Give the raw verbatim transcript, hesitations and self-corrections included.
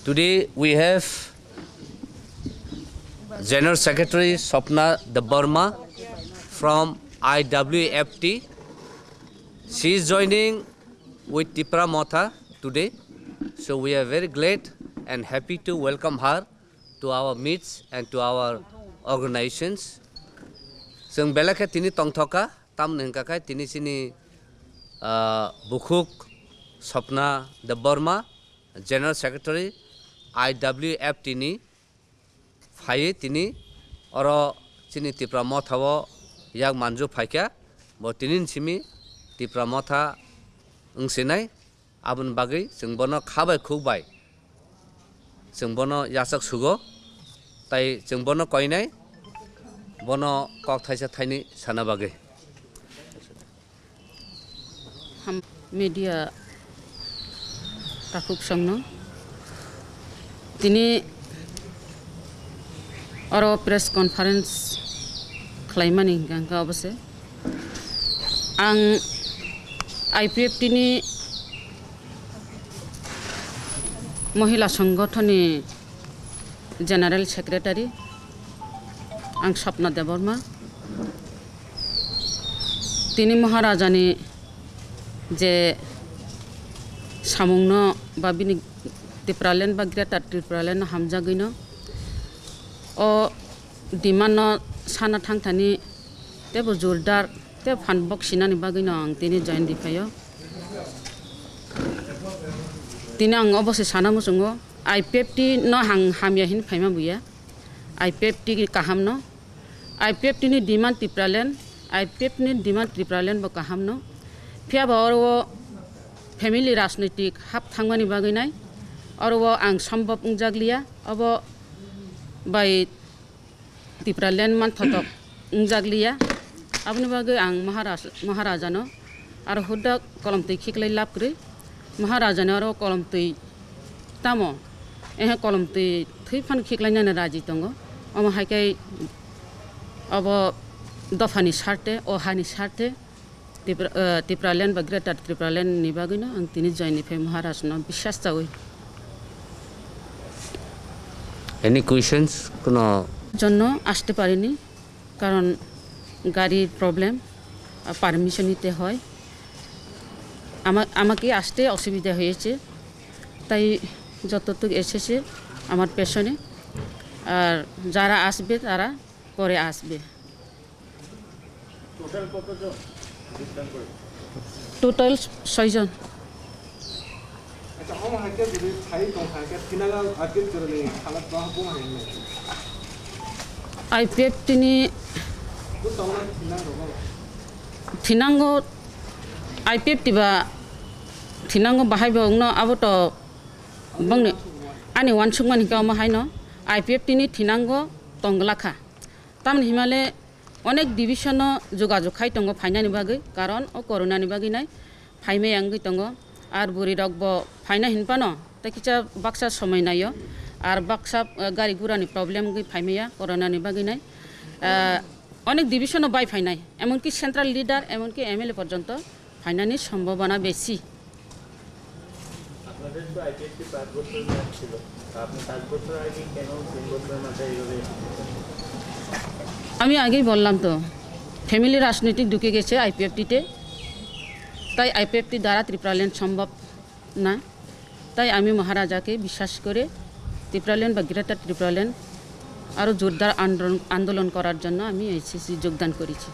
Today we have General Secretary Swapna Debbarma from I W F T. She is joining with Tipra Motha today. So we are very glad and happy to welcome her to our meets and to our organizations. Chwng belai khe tini tongthoka, tamni hwnkha khe tini chini, ah, bukhuk Swapna Debbarma, General Secretary I W F T ni phaiwi tini oro chini Tipra Motha o yak manju phaikha, bo tini ni simi Tipra Motha wngsinai, aboni bagwi chwng bono kha bai khuk bai chwng bono yachak sugo, tai chwng bono koinai, bono kok thaisa thaini sana bagwi. Ham-, media takhuk songno tini oro press conference khlaimani hwnkha hwnkha obo se ang I P F T ni Mohila Songgothoni General Secretary, ang Swapna Debbarma. Tini Maharajani je samungno ba bini Tipraland ba Greater Tipraland no hamjagwino o demand no sana thangthani teibo jordar tei phan bok sinani bagwino ang tini join riphaio. Tini ang obo se sana muchungo, I P F T no ang hamya hin phaima buya, I P F T kaham no, I P F T ni demand Tipraland, I P F T ni demand Tipraland bo kaham no. Phiya ba oro o family rajnitik hap thangmani bagwi nai, oro o ang sombhob wngjakliya, obo bai Tipraland manthotok wngjakliya. Aboni bagwi ang Maharaj-, Maharajano aro hurda kolomtwi khiklai lab kwrwi. Maharajani aro kolomtwi tamo, ehe, kolomtwi thwi phano khiklainani raji tongo. Omo hai khe obo dophani sarte, o hani sarte, Tipra-, eh, Tipraland ba Greater Tipraland ni bagwino ang tini join ni phai Maharaj no biswas chawi. Any questions? Kono? Jonno aste parini, karon gari problem, ah, permission nite hoy. Ama-, amake aste osubida hoyeche, tai jototuk esese amar pesone, ar jara asbe tara pore asbe. Total কতজন যোগদান করে? Total ছয়জন। আচ্ছা, ওম হাইকে যদি স্থায়ী কম হাইকে ফিনাগাল আর্কিট করে নেই, খালাত বাহ কোন হাইকে নেই? I P F T ni কোন তমনা ফিনাগাল রোগ? Thinango, I P F T ba thinango bahai bo wngno abo to bongni ani wansukmani hwnkhe omo haino I P F T ni thinango tonglakha. Tamni himale onek division no jogajog khai tongo phainani bagwi, karon o corona ni bagwi nai phaimaya wngwi tongo. Ar bwrwi rok bo phaina hinphano tei kisa baksa somoi naio, ar baksa, eh, gari gura ni problem wngwi phaimaya corona ni bagwi nai. Eh, onek division no bai phainai, emonki central leader, emonki M L A porjonto phainani sombhabona besi. আপনাদের তো আইপিএফটি পাঁচ বছর মেয়াদ ছিল, তো আপনি পাঁচ বছর আগে কেন তিন বছরের মাথায় এইভাবে এসেছেন? আমি আগেই বললাম তো, ফ্যামিলি রাজনৈতিক ঢুকে গেছে আইপিএফটিতে, তাই আইপিএফটি দ্বারা ত্রিপুরাল্যান্ড সম্ভব না। তাই আমি মহারাজাকে বিশ্বাস করে ত্রিপুরাল্যান্ড বা গ্রেটার ত্রিপুরাল্যান্ড আরও জোরদার আন্দোলন, আন্দোলন করার জন্য আমি এইচএসসি যোগদান করেছি।